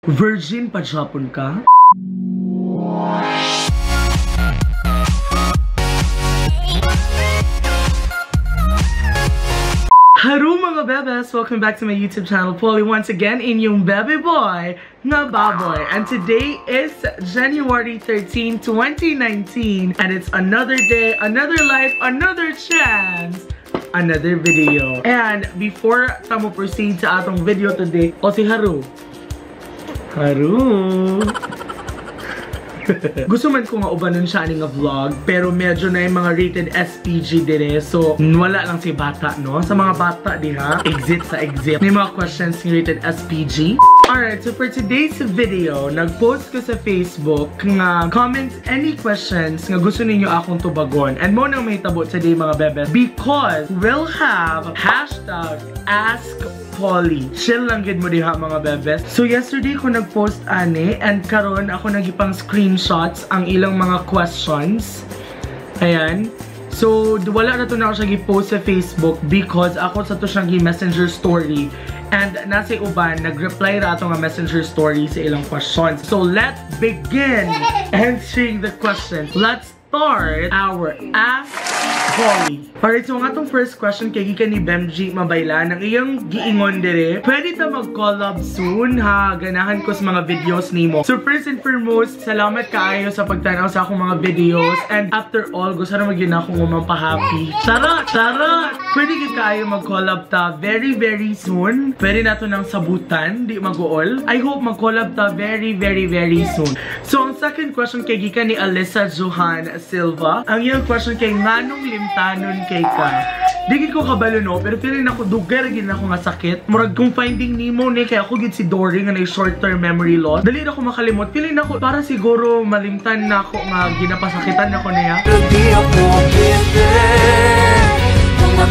Virgin pa Japon ka? Haru mga bebes! Welcome back to my YouTube channel, Polly, once again, inyong bebe boy nga baboy. And today is January 13, 2019, and it's another day, another life, another chance, another video. And before tamo proceed sa atong video today, o si Haru. Haru! Gusto man ko nga ubanon siya ani nga vlog, pero medyo na yung mga rated SPG dire, so wala lang si bata, no? Sa mga bata diha, exit sa exit. May mga questions ng rated SPG. Alright, so for today's video, nag-post ko sa Facebook nga comment any questions nga gusto ninyo akong tubagon. And mo nang mahitabo today mga bebes, because we'll have #AskPolly. Chill lang gid mo diha mga bebes. So yesterday ko nag-post ani, and karon ako nagipang screenshots ang ilang mga questions. Ayan. So wala na to na ako siya gi-post sa Facebook because ako sa to siyang gi-messenger story. And nasa uban, nag-reply ra ato nga messenger story sa ilang questions. So let's begin answering the questions. Let's start our Ask Polly. Alright, so ang atong first question kay gikan ni Bemji Mabaylan, ang iyang giingon dire, pwede ta mag-collab soon ha? Ganahan ko sa mga videos nimo. So first and foremost, salamat kaayo sa pagtanaw sa akong mga videos. And after all, gusto na magyun akong umampahappy. Charot! Charot! Pwede gid kaayo mag-collab ta very very soon. Pwede nato nang sabutan, di mag-uol. I hope mag-collab ta very very very soon. So ang second question kay gikan ni Alyssa Johan Silva, ang iyang question kay nganong limtanon kay ka? Di gid ko kabalo no, pero feeling nako dugay ra gid nako nga sakit. Murag kung Finding Nemo ni kay ako gid si Dory nga nay short term memory loss. Dali ra ko makalimot. Feeling nako para siguro malimtan nako nga ginapasakitan nako niya.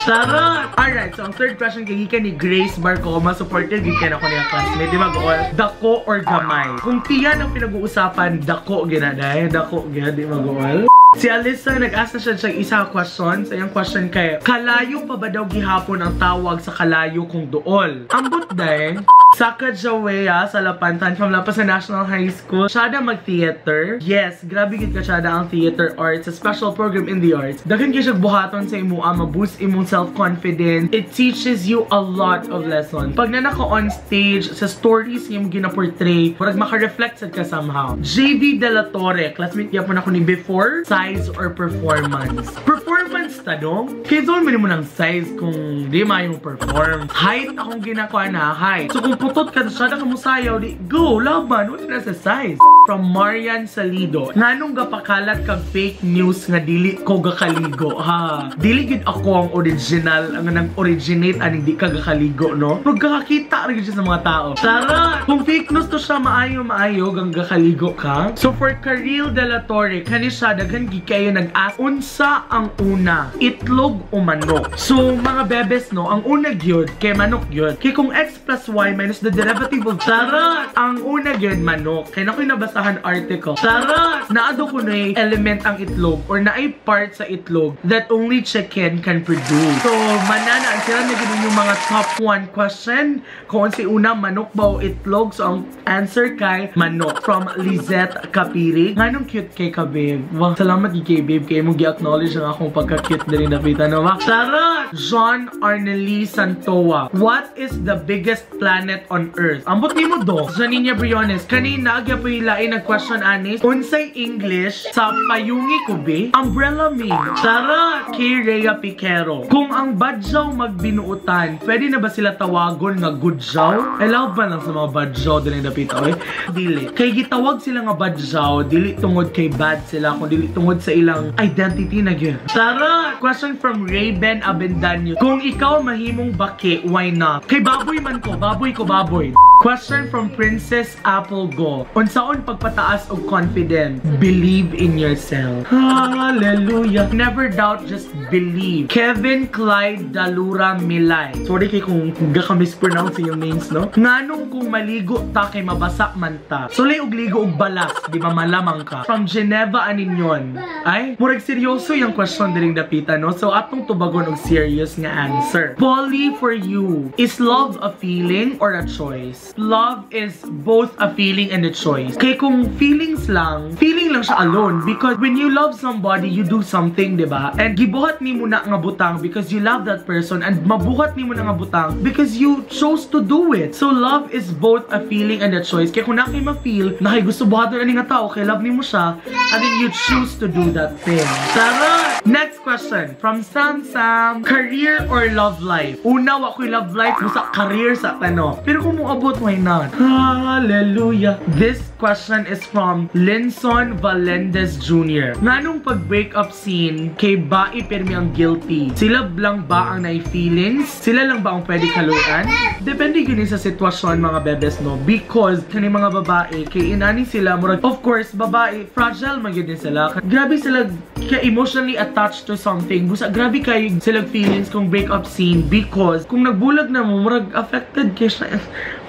Charot! Alright, so ang third question kay gikan ni Grace Barcoma, supported gikan ako niya classmate, di ba gool? Dako or gamay? Kung tiyan ang pinag-uusapan, dako ginaday, dako gina, di ba gool? Si Alyssa, nag-ask na siya siyang isa question. Sa iyang question kay, kalayo pa ba daw gihapon ang tawag sa kalayo kung dool? Ambot day. Saka Jawea sa Lapantan from Lapas sa National High School. Siya mag-theater. Yes, grabe gid ka siya ang theater arts, a special program in the arts. Daghan gyud siya buhaton sa imo, ma-boost imong self-confidence. It teaches you a lot of lessons. Pag na naka on stage, sa stories yung gina-portray, murag maka-reflect sad ka somehow. JV De La Torre, classmate gyapon ako ni before, size or performance? Performance ta dong? Kaya zone mo ng size kung di maayo perform. Height akong ginakuha na, height. So kung putot ka siya na kamusayaw, di go, laban, wala na sa size. From Marian Salido, nganong gapakalat kag fake news nga dili ko gakaligo, ha? Dili gid ako ang original, ang nag-originate aning di ka gakaligo, no? Magkakakita rin siya sa mga tao. Tara! Kung fake news to siya, maayo maayo gang gakaligo ka. So for Karil De La Torre, kani siya daghan gid kayo nag-ask, unsa ang una, itlog o manok? So mga bebes, no, ang una gyud kay manok gyud. Kay kung x plus y minus the derivative of charot, ang una gyud manok. Kay nakoy nabasahan article. Charot! Naado ko na element ang itlog or naay part sa itlog that only chicken can produce. So manana sila na gyud yung mga top 1 question kung si una manok ba o itlog. So ang answer kay manok. From Lizette Kapiri, nganong cute kay ka babe? Wah, salamat kay babe kay mo gi-acknowledge ang akong pagka-cute diri napita no ba? Charot! John Arnely Santoa, what is the biggest planet on Earth? Ambot nimo do. Janina Briones, kanina gyapoy lain nag-question anis, unsay English sa payungi ko be? Umbrella me. Charot! Kay Rhea Piquero, kung ang badjaw magbinuutan, pwede na ba sila tawagon nga gudjaw? I love ba lang sa mga badjaw diri napita oy? Dili. Kay gitawag sila nga badjaw, dili tungod kay bad sila, kun dili tungod sa ilang identity na gyud. Charot! Question from Rayben Abendanyo, kung ikaw mahimong baki, why not? Kay baboy man ko, baboy ko baboy. Question from Princess Apple Go, unsaon pagpataas og confidence? Believe in yourself. Hallelujah. Never doubt, just believe. Kevin Clyde Dalura Milay. Sorry kay kung gaka-mispronounce yung names, no? Nganong kung maligo ta kay mabasa man ta. Sulay og ligo og balas, di ba malamang ka? From Geneva Aninyon. Ay, murag seryoso yung question diring dapita, no? So atong tubagon og serious nga answer. Polly for you. Is love a feeling or a a choice? Love is both a feeling and a choice. Kay kung feelings lang, feeling lang siya alone, because when you love somebody, you do something, di ba? And gibuhat nimo na nga butang because you love that person, and mabuhat nimo na nga butang because you chose to do it. So love is both a feeling and a choice. Kaya kung naa kay ma-feel na kay gusto buhaton ani nga tao, kay love nimo siya, and then you choose to do that thing. Tara! Next question from Sam Sam. Career or love life? Una, wa ko'y love life, busa career sa tano. Pero kung moabot, why not? Hallelujah. This question is from Linson Valendez Jr. Nganong pag break-up scene, kay bae pirmi ang guilty? Sila lang ba ang nai-feelings? Sila lang ba ang pwede kaluyan? Depende gyud ni sa sitwasyon, mga bebes, no? Because kani mga babae, kay inani sila, murag, of course, babae, fragile man gyud ni sila. Grabe sila ka emotionally attached to something. Busa grabe kay sila feelings kung break up scene, because kung nagbulag na mo, murag affected kay siya.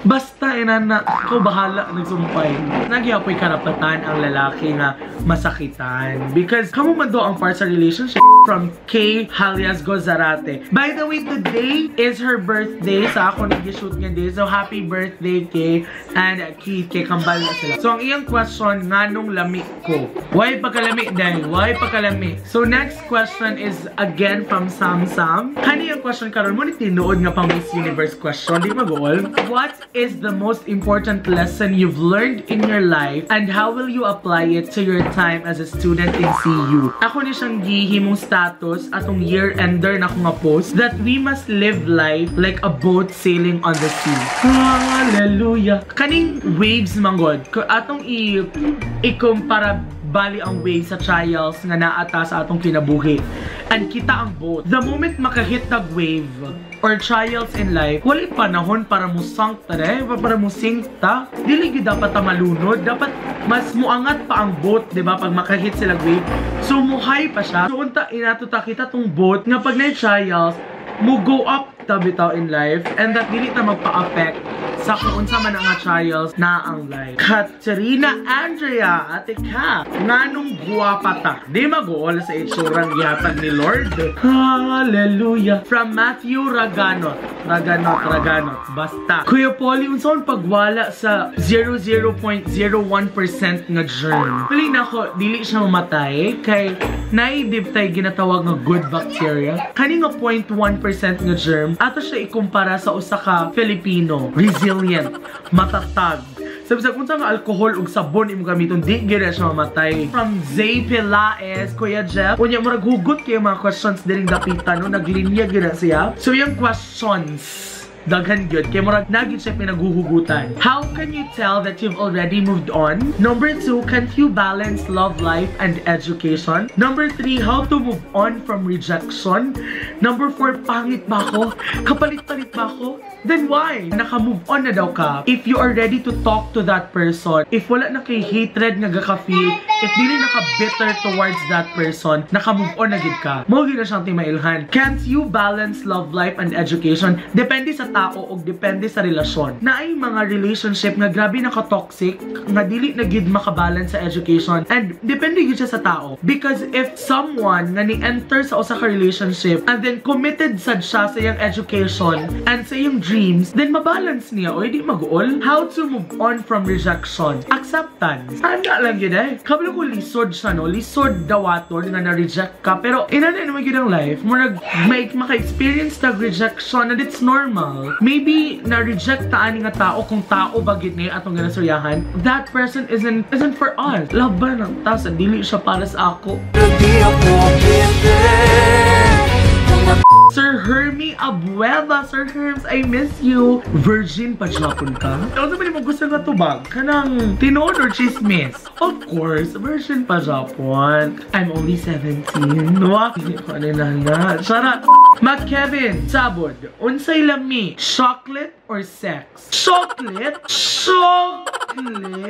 Basta inana, ko bahala nagsumpay. Nagyapoy karapatan ang lalaki nga masakitan. Because kamo man do ang part sa relationship. From K. Halias Gozarate. By the way, today is her birthday. Sa ako nag-shoot nga day. So, happy birthday, Kay and Keith. Kay kambal na sila. So, ang iyang question, nganong lami ko? Why pagkalami, dahil? Why pagkalami? So, next question is again from Sam Sam. Kani yung question karon mo ni tinuod nga pang Miss Universe question. Di mag-all. What is the most important lesson you've learned in your life and how will you apply it to your time as a student in CU? Ako ni siyang gihimong status atong year-ender na ko nga post that we must live life like a boat sailing on the sea. Hallelujah! Kaning waves manggod, atong i-ikumpara bali ang waves sa trials nga naata sa atong kinabuhi. And kita ang boat. The moment makahit tag wave or trials in life, walay panahon para mo sunk ta eh, para mo sink ta. Dili gyud dapat ta malunod, dapat mas muangat pa ang boat, di ba? Pag makahit sila wave. So muhay pa siya. So unta inato ta kita tong boat nga pag na trials, mo go up ta bitaw in life and that dili ta magpa-affect sa kung unsa man ang nga trials na ang life. Katerina Andrea, Ate Kat, nganong guwapa ta? Di mag-uol sa itsurang gihatag ni Lord. Hallelujah. From Matthew Raganot. Raganot, Raganot. Basta. Kuya Polly, unsaon pagwala sa 00.01% nga germ? Pili na ako, dili siya mamatay kay naidib tay ginatawag nga good bacteria. Kani nga 0.1% nga germ, ato siya ikumpara sa usa ka Filipino. Resilient, matatag. Sabi sa kung saan nga alcohol ug sabon imo gamiton, di gyud siya mamatay. From Zay Pelaez, Kuya Jeff. Unya murag hugot kayo mga questions diring dapitan, no, naglinya gyud na siya. So yung questions daghan gyud kay murag nagid siya pinaghuhugutan. How can you tell that you've already moved on? Number 2, can't you balance love life and education? Number 3, how to move on from rejection? Number 4, pangit ba ako? Kapalit-palit ba ako? Then why? Naka-move on na daw ka. If you are ready to talk to that person, if wala na kay hatred nga gaka-feel, if dili naka-bitter towards that person, naka-move on na gid ka. Mao gyud na siyang timailhan. Can't you balance love life and education? Depende sa tao o depende sa relasyon. Naay mga relationship nga grabe naka-toxic, nga dili na gid makabalance sa education, and depende gyud siya sa tao. Because if someone nga ni-enter sa usa ka relationship and then committed sad siya sa iyang education and sa iyang dreams, then mabalance niya o hindi mag-uol. How to move on from rejection? Acceptance. Ana lang yun eh. Kabalo ko lisod siya, no? Lisod dawaton nga na-reject ka. Pero inana naman yun ang life. Murag may maka-experience tag rejection and it's normal. Maybe na-reject ta ani nga tao, kung tao ba gid ni atong ganasuryahan. That person isn't for us. Laban ang ta sa dili siya para sa ako. Di ako pwede. Sir Hermie Abueva, Sir Herms, I miss you. Virgin pa Japon ka? Ano ba mo gusto nga tubag? Kanang tinuod or chismis? Of course, virgin pa Japon. I'm only 17. Wah, hindi ko ano na na. Charot! Mac Kevin, sabod, unsay lami, chocolate or sex? Chocolate? Chocolate?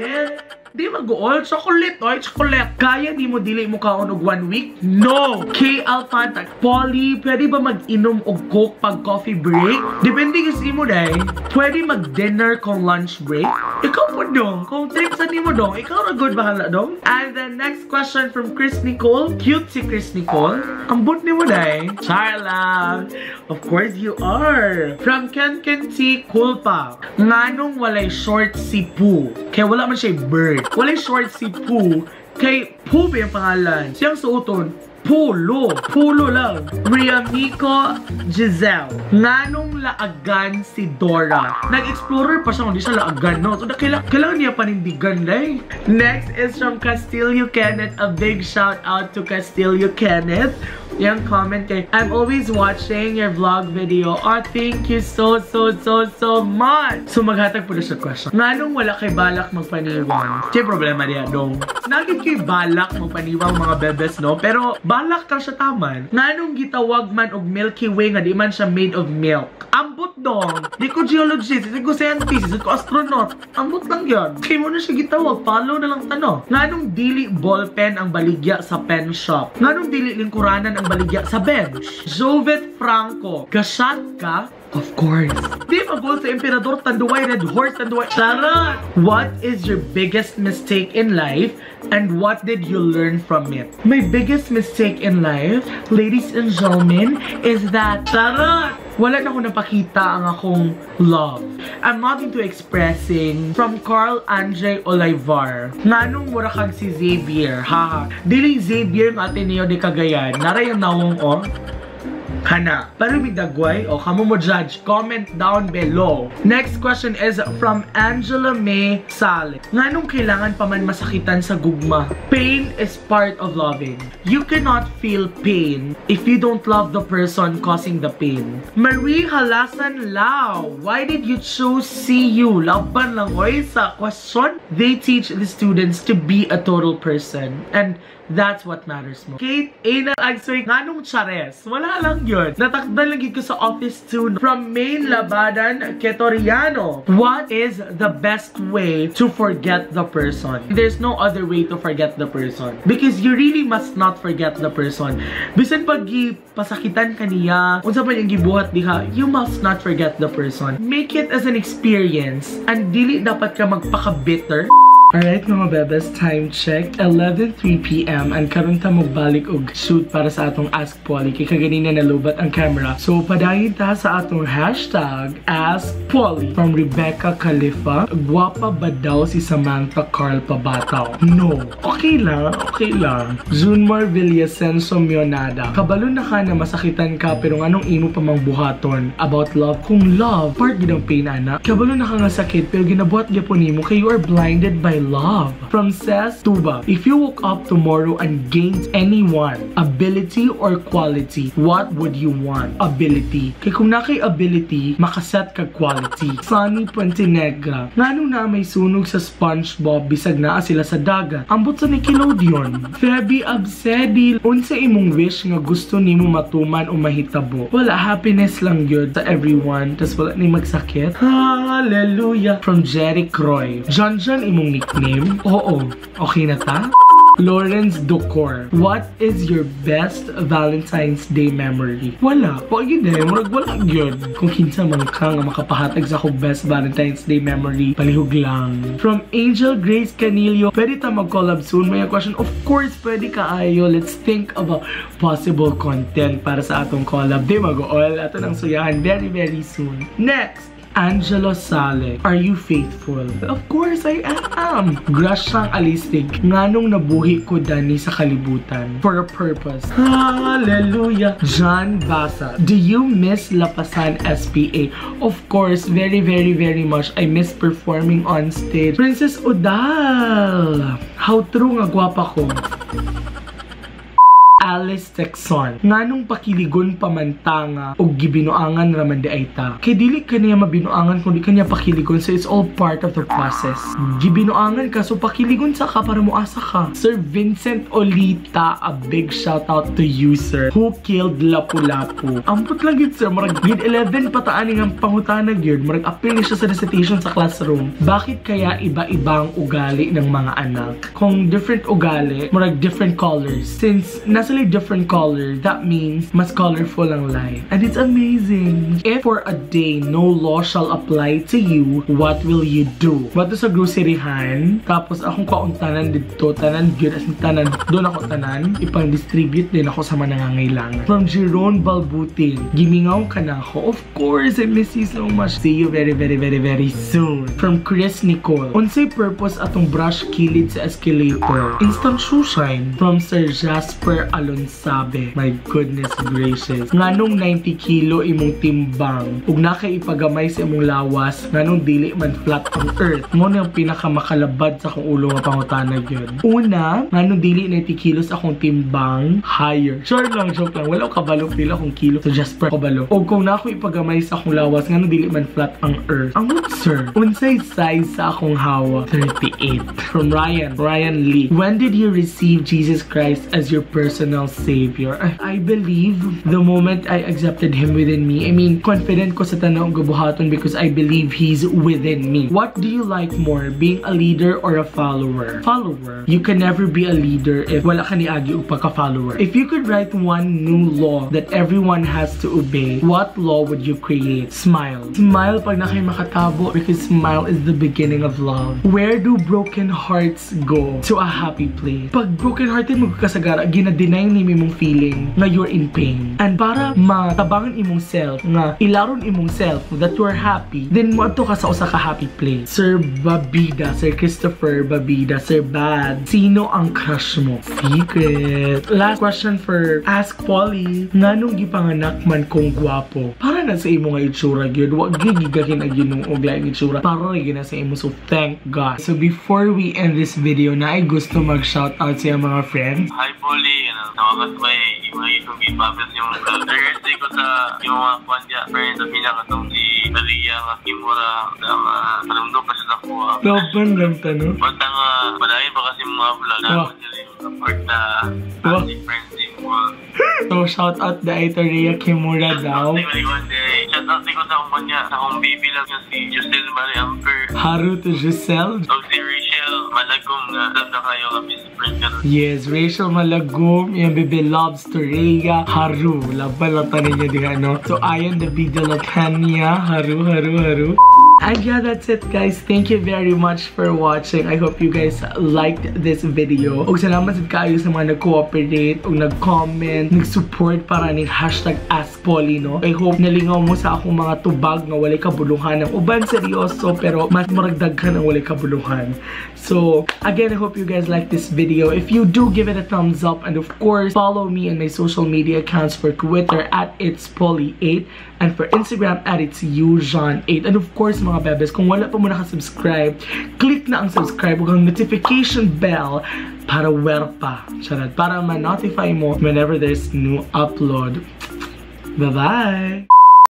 Di mag-uol. Chocolate, oy, chocolate. Kaya di mo dili mo kaon og one week? No! K. Alfanta, Polly, pwede ba mag-inom og Coke pag coffee break? Depende kasi mo, day. Pwede mag-dinner kung lunch break? Ikaw po dong. Kung trip sa nimo dong, ikaw na good bahala dong. And the next question from Chris Nicole. Cute si Chris Nicole. Ang but nimo, day. Char lang. Of course you are. From Ken Ken T. Culpa. Nganong walay short si Pooh? Kaya wala man siya bird. Walay short si Pooh kay Pooh ba yung pangalan? Siyang suoton, polo. Polo lang. Riamico Giselle. Nganong laagan si Dora? Nag-explorer pa siya, hindi siya laagan, no? So, kailangan niya panindigan, eh. Next is from Castillo Kenneth. A big shout out to Castillo Kenneth. Yung comment kay, "I'm always watching your vlog video." Oh, thank you so, so, so, so much. So, maghatag po na siya question. Nganong wala kay balak magpaniwang? Kaya problema niya, dong. Naging kay balak magpaniwang, mga bebes, no? Pero, balak ka siya taman. Nganong gitawag man og Milky Way nga di man siya made of milk? Ambot dong. Di ko geologist, di ko scientist, di ko astronaut. Ambot lang yun. Kaya mo na siya gitawag, follow na lang tano. Nganong dili ballpen ang baligya sa pen shop? Nganong dili lingkuranan ang baligya sa bench? Jovet Franco, gashat ka? Of course. Di mag-goal sa Emperador Tanduay, Red Horse Tanduay. Charot! What is your biggest mistake in life and what did you learn from it? My biggest mistake in life, ladies and gentlemen, is that, charot! Wala na ko napakita ang akong love. I'm not into expressing. From Carl Andre Olivar. Nganong mura kag si Xavier? Haha. Dili Xavier ng Ateneo de Cagayan. Naray ang nawong, oh. Kana. Pero may dagway, o kamo mo judge, comment down below. Next question is from Angela May Sale. Nganong kailangan pa man masakitan sa gugma? Pain is part of loving. You cannot feel pain if you don't love the person causing the pain. Marie Halasan Lau, why did you choose CU? Laban lang, oy, sa question. They teach the students to be a total person. And that's what matters most. Kate Anal Agsoy, nganong chares? Wala lang yun. Natakdan lang ko sa Office 2. From Main Labadan, Ketoriano. What is the best way to forget the person? There's no other way to forget the person. Because you really must not forget the person. Bisan pag pasakitan ka niya, unsa pa yung gibuhat diha, you must not forget the person. Make it as an experience and dili dapat ka magpaka-bitter. Alright, mga bebes, time check, 11:03 p.m. and karon ta magbalik og shoot para sa atong Ask Polly kay kaganina nalubat ang camera. So padayon ta sa atong #AskPolly. From Rebecca Khalifa, gwapa ba daw si Samantha Carl Pabataw? No. Okay lang, okay lang. Junmar Villasenso Mionada, kabalo na ka na masakitan ka pero anong imo pa mang buhaton about love? Kung love, part gid ang pain ana. Kabalo na ka nga sakit pero ginabuhat gyapon nimo kay you are blinded by love. From Says Tuba, if you woke up tomorrow and gained anyone, ability or quality, what would you want? Ability. Kay kung naa kay ability, makaset ka quality. Sunny Puentenegra, ngano na may sunog sa SpongeBob bisag naa sila sa dagat? Ambot sa Nickelodeon. Feby Absedi, unsa imong wish nga gusto nimo matuman o mahitabo? Wala, happiness lang yun sa everyone. Tas wala ni magsakit. Hallelujah. From Jerry Croy, John John imong nickname? Oo. Okay na ta? Lawrence Ducor, what is your best Valentine's Day memory? Wala. Wag yun eh. Murag wala yun. Kung kinsa man ka nga makapahatag sa akong best Valentine's Day memory, palihog lang. From Angel Grace Canillo, pwede ta mag-collab soon? May question. Of course, pwede kaayo. Let's think about possible content para sa atong collab. Di mag-all. Ato nang suyahan very, very soon. Next! Angelo Sale, are you faithful? Of course I am! Grasyang Alistig, nganong nabuhi ko dani sa kalibutan? For a purpose. Hallelujah! John Basa, do you miss Lapasan SPA? Of course, very, very, very much. I miss performing on stage. Princess Udal! How true nga gwapa ko? Alice Texon. Nganong pakiligon pamantanga o gibinuangan raman di ay ta? Kay dili ka niya mabinuangan kung di ka niya pakiligon, so it's all part of the process. Gibinuangan ka, so pakiligon sa ka para muasa ka. Sir Vincent Olita, a big shout out to you, sir. Who killed Lapu-Lapu? Ambot lang yun, sir. Marag grade 11 pataan nga pangutanag yun. Marag appeal siya sa recitation sa classroom. Bakit kaya iba-ibang ugali ng mga anak? Kung different ugali, marag different colors. Since nasa sila different color. That means mas colorful ang life. And it's amazing. If for a day no law shall apply to you, what will you do? Bato sa groceryhan, tapos akong kwaon tanan didto, tanan gyud, as in tanan, doon ako tanan, ipang-distribute din ako sa mga nangangailangan. From Jeron Balbutin, gimingaw ka nako. Of course, I miss you so much. See you very, very, very, very soon. From Chris Nicole, unsay purpose atong brush kilid sa escalator? Instant shoe shine. From Sir Jasper Alonsabe, my goodness gracious. Nganong 90 kilo imong timbang, ug nakaipagamay sa imong lawas, nganong dili man flat ang earth? Mao na ang pinakamakalabad sa akong ulo nga pangutana gyud. Una, nganong dili 90 kilos akong timbang, higher. Sure lang, joke lang. Wala ko kabalo pila akong kilo. So Jasper kabalo. O kung na ako ipagamay sa akong lawas, nganong dili man flat ang earth? Ang sir, unsay size sa akong hawa? 38. From Ryan, Ryan Lee. When did you receive Jesus Christ as your personal savior? I believe the moment I accepted Him within me. I mean, confident ko sa tanang gabuhaton because I believe He's within me. What do you like more, being a leader or a follower? Follower. You can never be a leader if wala ka niagi og pagka-follower. If you could write one new law that everyone has to obey, what law would you create? Smile. Smile pag na kayo makatabo because smile is the beginning of love. Where do broken hearts go? To a happy place. Pag broken hearted mo kasagara, gina-deny ni imong feeling nga you're in pain. And para matabangan imong self, nga ilaron imong self that you're happy, then moadto ka sa usa ka happy place. Sir Babida, Sir Christopher Babida, Sir Bad, sino ang crush mo? Secret. Last question for Ask Polly. Nganong gipanganak man kong gwapo? Para na sa imo nga itsura gyud. Wa gyud gigahin ang Ginoo og laing itsura. Para ra gyud na sa imo. So thank God. So before we end this video, na ay gusto mag-shout out sa iyang mga friends. Hi, Polly, ano, sa wakas may mga itong ipabes yung vlog. Regards ko sa yung mga kwan niya, friends, at pinakatong si Maria nga Kimura, sa mga panumdum pa siya nakuha. Laban lang tano. Basta nga, malayo ba kasi mga vlog na sila yung support na si friends din mo. So shout out the ito Rhea Kimura daw. Shout out ko sa akong niya, sa akong baby lang yung si Giselle Marie Amper. Haru to Giselle. O si Rachel Malagom nga, alam na kayo nga best friend ka. Yes, Rachel Malagom, yung bebe loves to Rhea. Haru, laban lang tanin niya diha, no? So, ayon the video Latania. Haru, haru, haru. And yeah, that's it, guys. Thank you very much for watching. I hope you guys liked this video. Ug salamat sad kaayo sa mga nag-cooperate, ug nag-comment, nag-support para ning #AskPolly, no? I hope nalingaw mo sa akong mga tubag nga walay kabuluhan. Ang uban seryoso, pero mas maragdaghan ang walay kabuluhan. So, again, I hope you guys like this video. If you do, give it a thumbs up. And of course, follow me on my social media accounts for Twitter @itspolly8 and for Instagram @itsyujean8. And of course, mga bebes, kung wala pa mo nakasubscribe, click na ang subscribe ug ang notification bell para werpa. Charot. Para ma-notify mo whenever there's new upload. Bye-bye!